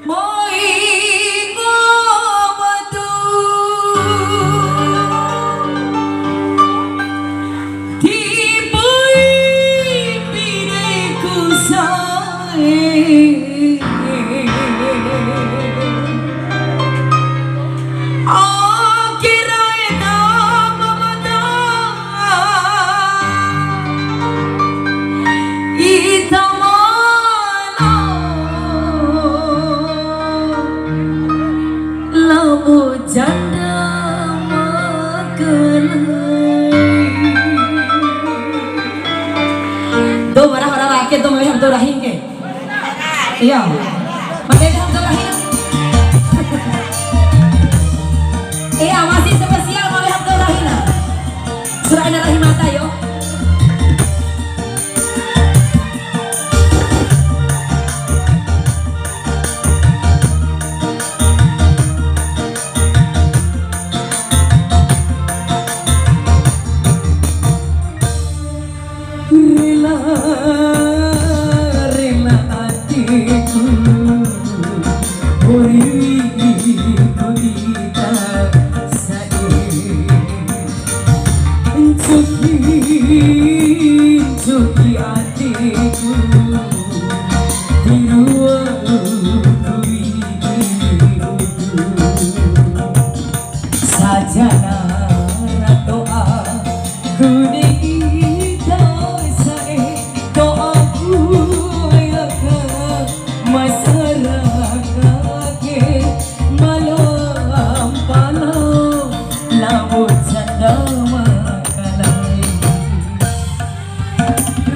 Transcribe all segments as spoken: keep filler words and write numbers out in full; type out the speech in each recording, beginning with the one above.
Moi ngoa batu, ti poi pineku sae. Akira eda mamada ita mana labo janda makalai. Dou ma raho rawa ake, dou ma weha dou rahi ke. Iya. Made Abdul Rahim. Iya, masih spesial Made Abdul Rahim. Surah Ina Rahimata, yo. Rela, rela atiku, hori ku ita sa'e. Ncuki, ncuki atiku, tiruaku ita. Sajana ra do'a ku ne'e ita sa'e, do'aku aka masyarakat ke, ma loa mpala labo janda makalai.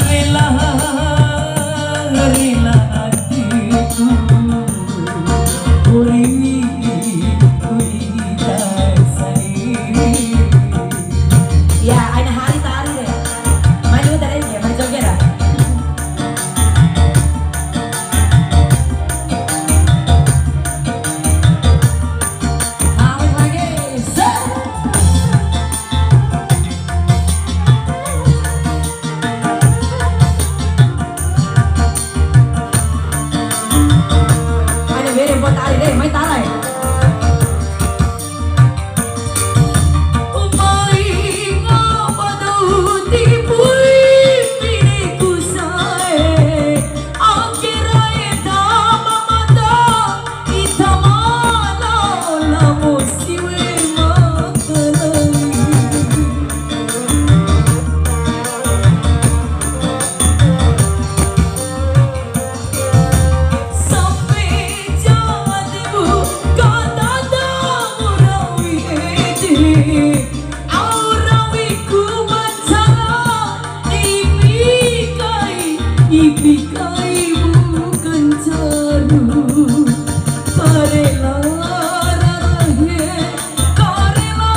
Rela, rela atiku, hori ku ita sa'e. Ya, aina hari ta ari re. Mai dulu tadi ya, mai joget ra. Awet lagi. Set. Mai were buat ari deh, mai tarai. Mai ngapa dou ti pui pine ku sae, akira eda mamada. Ita mana labo siwe makalai. Sampe jadiku kadada murawi ede. Au rawiku ma ncara, ipi kai, ipi kai bukan caru. Karela rarahe, karela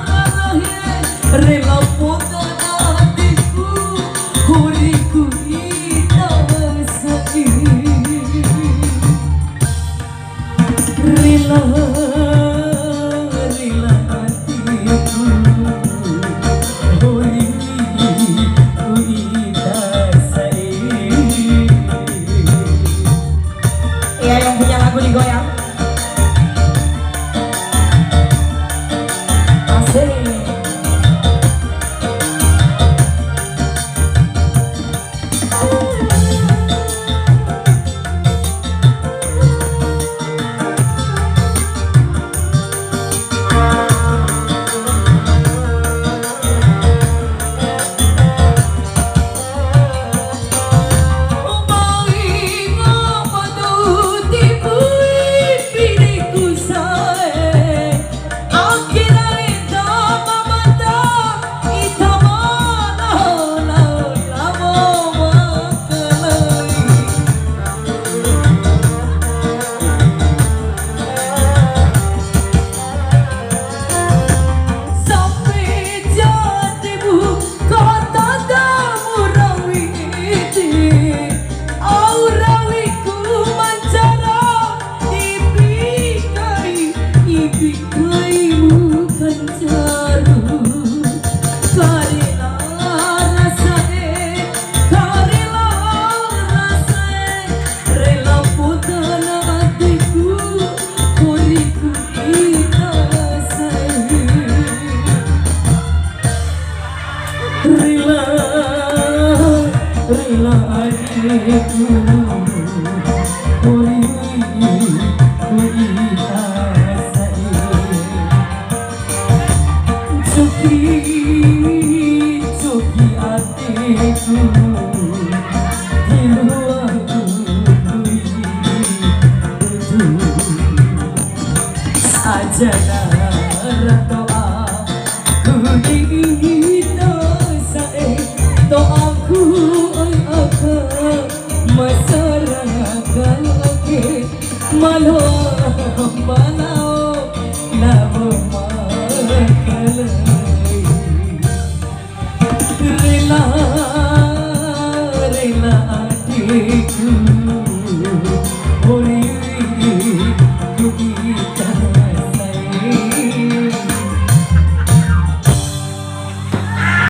rarahe, rela poda atiku, hori ku ita sa'e. Rela, rela atiku, hori ku ita sa'e. Iya, yang punya lagu digoyang. Asik.